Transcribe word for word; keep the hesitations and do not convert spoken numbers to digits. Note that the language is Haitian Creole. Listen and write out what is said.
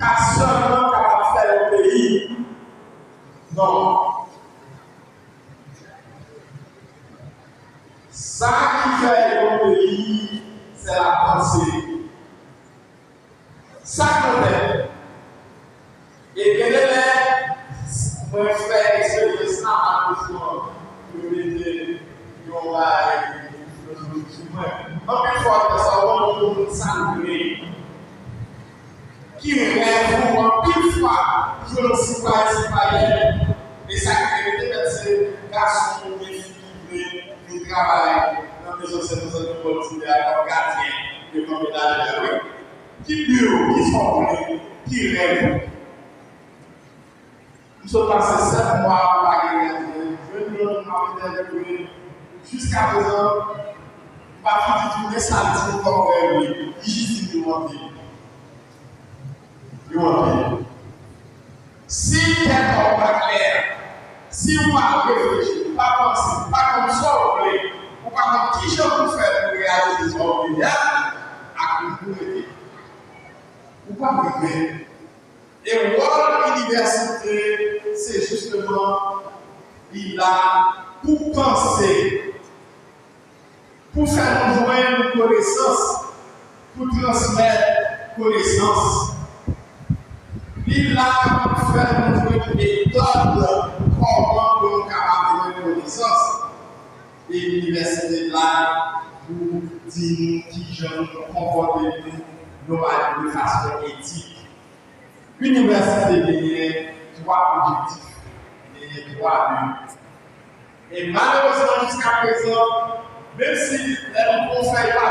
ka sèlman kapab fè yon peyi. Non. Sa ki fè yon peyi, se lapanse. Sa k nan tèt. E gen de lè, mwen fè eksperyans la, malezman, yo mete yon bagay filozofi sou mwen. Anpil fwa, sa w konn yon moun sa l vle. Ki rèv ou anpil fwa, jwenn yon sitwayen, sitwayèn, e sa ki rete tèt se gason oubyen fi ki vle vin travay nan mezon sèvis an Bòdivè a kòm gadyen de kòm etajè, wi. Ki bi w, ki sa w vle, ki rèv ou? M sot pase sèt mwa, m pa gen rèv. Jwenn yon moun m ap entèvyouwe, jiskaprezan, m pa fin di tou, men sa l di m kòm rèv li. Li jis di m yo anpil. Yo anpil. Si tèt pa w pa klè, si w pa reflechi, w pa panse, w pa konn sa w vle, ou pa konn kijan pou fè pou reyalize sa w vle a, ak moun ou rete. Ou p ap regrèt. E wòl inivèsite, se jisteman, li la pou panse, pou fè nou jwenn konesans, pou transmèt konesans. Li la pou fè nou jwenn metòd kòman pou nou kapab jwenn konesans. E inivèsite la pou di nou kijan pou nou konpòte nou, nou pa de fason etik. Inivèsite genyen twa objektif, genyen twa bi. E malerezman, jiskaprezan, menm si lè nou pran fèy pa